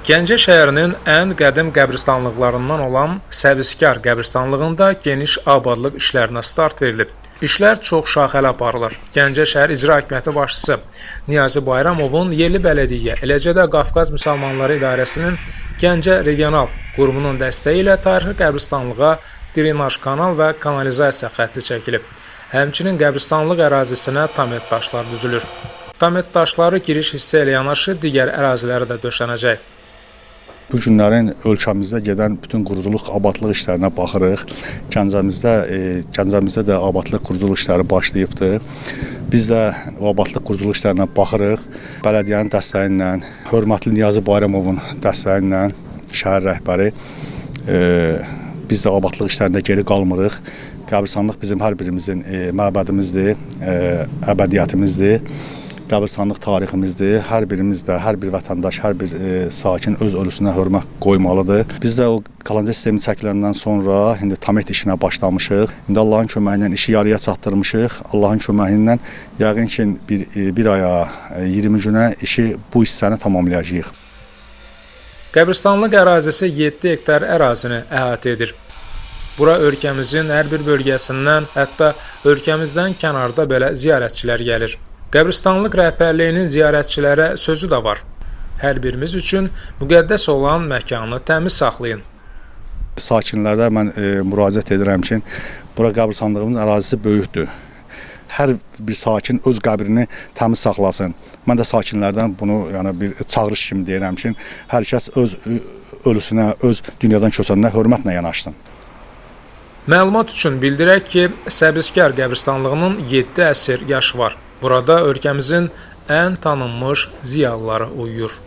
Gəncə şəhərinin ən qədim qəbristanlıqlarından olan Səbzkar qəbristanlığında geniş abadlıq işlərinə start verilib. İşlər çox şaxəli aparılır. Gəncə şəhər İcra Hakimiyyəti başçısı Niyazi Bayramovun yerli bələdiyyə, eləcə də Qafqaz Müsəlmanları İdarəsinin Gəncə Regional Qurumunun dəstəyi ilə tarixi qəbristanlığa drenaj kanal və kanalizasiya xətti çəkilib. Həmçinin qəbristanlıq ərazisinə tamet daşlar düzülür. Tamet daşları giriş hissə ilə yanaşı digər ərazilərə də döşənəcək. Bu günlərin ölkəmizdə gedən bütün quruculuq, abadlıq işlərinə baxırıq. Gəncəmizdə də abadlıq, quruculuq işləri başlayıbdı. Biz də o abadlıq, quruculuq işlərinə baxırıq. Bələdiyyənin dəstəyi ilə, hörmətli Niyazi Bayramovun dəstəyi ilə şəhər rəhbəri biz də abadlıq işlərində geri qalmırıq. Qəbristanlıq bizim hər birimizin məbədimizdir, əbədiyyətimizdir. Qəbristanlıq tariximizdir. Hər birimiz də, hər bir vətəndaş, hər bir sakin öz ölüsünə hörmət qoymalıdır. Biz də o kanalizasiya sistemi çəkiləndən sonra indi tamet işinə başlamışıq. İndi Allahın köməyi ilə işi yarıya çatdırmışıq. Allahın köməyi ilə yəqin ki bir aya, 20 günə işi bu hissəni tamamlayacağıq. Qəbristanlıq ərazisi 7 hektar ərazini əhatə edir. Bura ölkəmizin hər bir bölgəsindən, hətta ölkəmizdən kənarda belə ziyarətçilər gəlir. Qəbristanlıq rəhbərliyinin ziyarətçilərə sözü də var. Hər birimiz üçün müqəddəs olan məkanı təmiz saxlayın. Sakinlərə mən müraciət edirəm ki, bura qəbristanlığımızın ərazisi böyükdür. Hər bir sakin öz qəbrini təmiz saxlasın. Mən də sakinlərdən bunu yəni bir çağırış kimi deyirəm ki, hər kəs öz ölüsünə, öz dünyadan köçəninə hörmətlə yanaşsın. Məlumat üçün bildirək ki, Səbzkar qəbristanlığının 7 əsr yaşı var. Burada ölkəmizin ən tanınmış ziyalıları uyuyur.